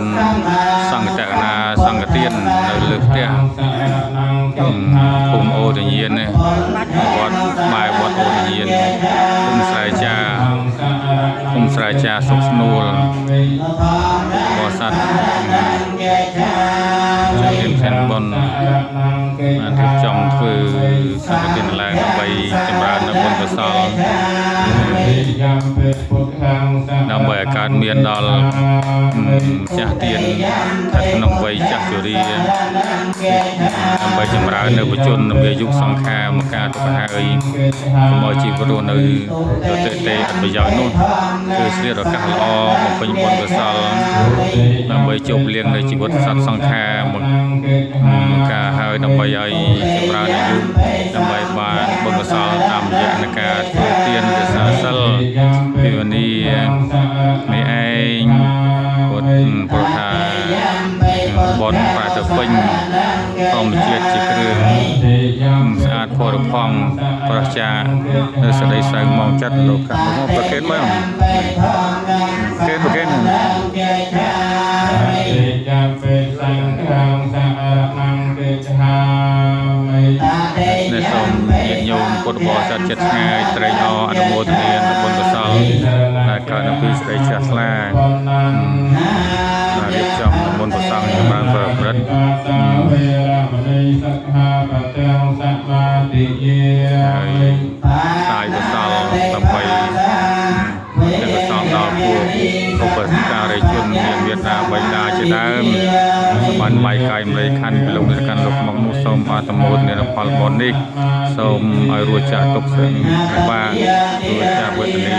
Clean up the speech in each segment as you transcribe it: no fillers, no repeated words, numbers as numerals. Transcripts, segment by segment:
បុណ្យសង្ឃតនាសង្ឃទាននៅលើផ្ទះភូមិអូទញាននេះវត្តម៉ែវត្តអូទញានភូមិស្រែចាភូមិស្រែចាសុខស្នួលបរិស័ទចារៀនផ្សេងបុណ្យបានរៀបចំធ្វើសង្ឃទានឡើងដើម្បីចម្រើននៅបុណ្យកុសល ដើម្បីឲ្យកើតមានដល់ចាស់ទានស្ថិតក្នុងវ័យចាស់ជរាដើម្បីចម្រើននៅបច្ចុប្បន្នមានអាយុសង្ខារមកការទុកហើយកុំឲ្យជីវិតរស់នៅទទេទេអត់ប្រយោជន៍នោះគឺស្លៀកឱកាសល្អបំពេញបុណ្យកុសលដើម្បីជប់លៀងនៅជីវិតសត្វសង្ខារមកមកការហើយដើម្បីឲ្យចម្រើនអាយុដើម្បីបានបុណ្យកុសលតាមរយៈនៃការធ្វើទានរក្សាសិលភាវនានេះឯងពុទ្ធព្រោះថាបុណ្យប្រែទៅពេញធម្មជាតិជាគ្រឿងស្អាតផរផង់ប្រឆានៅស្ដីសៅមកចិត្តលោកកាមកប្រកេនមកកេនប្រកេន នេះសូមញាតិញោមពុទ្ធបរិស័ទចិត្តឆ្ងាយត្រេកអរអនុមោទនានៅបុណ្យកុសលដែលកើតអំពីសេចក្តីជ្រះថ្លាបានរៀបចំបុណ្យប្រសង់ចម្រើនប្រព្រឹត្តហើយផ្សាយកុសលដើម្បីជាកុសលដល់ពួកឧបការីជនមានមេត្តាបិតាជាដើមសម្បានបាយកាយម្លេខខណ្ឌពីលោកនិរកាន់លោកមកនោះសូមអនុមោទនាផលបុណ្យនេះសូមឲ្យរួចចាកទុក្ខសឹងបាក់រួចចាកវេទនា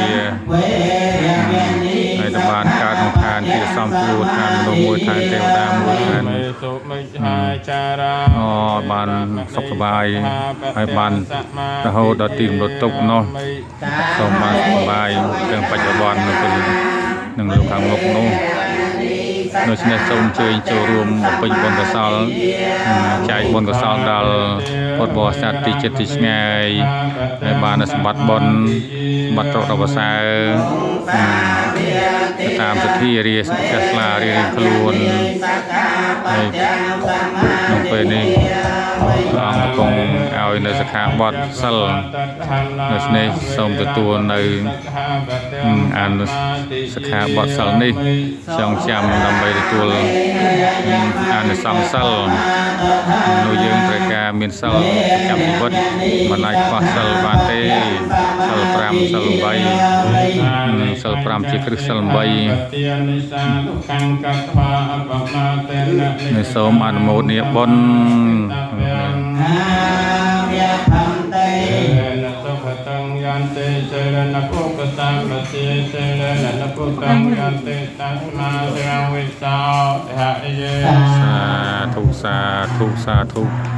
ហើយទៅបានកើតក្នុងឋានជាសំជួរឋានមនុស្សមួយឋានទេវតាមួយឋានអូបានសុខសប្បាយហើយបានរហូតដល់ទីរំលត់ទុក្ខនោះសូមបានសុខសប្បាយទាំងបច្ចុប្បន្ននិងពេលនឹងលោកខាងមុខនោះដូច្នេះសូមអញ្ជើញចូលរួមបំពេញបុណ្យកុសលចែកបុណ្យកុសលដល់ពុទ្ធបរិស័ទទីជិតទីឆ្ងាយហើយបានសម្បត្តិបុណ្យសម្បត្តិទ្រព្យដ៏ប្រសើរទៅតាមសទ្ធារាសជ្រះថ្លារៀងៗខ្លួនហើយក្នុងពេលនេះព្រះអង្គកំពុងឲ្យនៅសិក្ខាបទសិលដូច្នេះសូមទទួលនៅអានសិក្ខាបទសិលនេះចងចាំដើម្បីទទួលអានិសង្សសិលនោះយើងត្រូវការមានសិលប្រចាំជីវិតមិនអាចខ្វះសិលបានទេសិល5សិល8សិល5ជាគ្រឹះសិល8នេះសូមអនុមោទនាបុណ្យ សាធុសាធុសាធុ។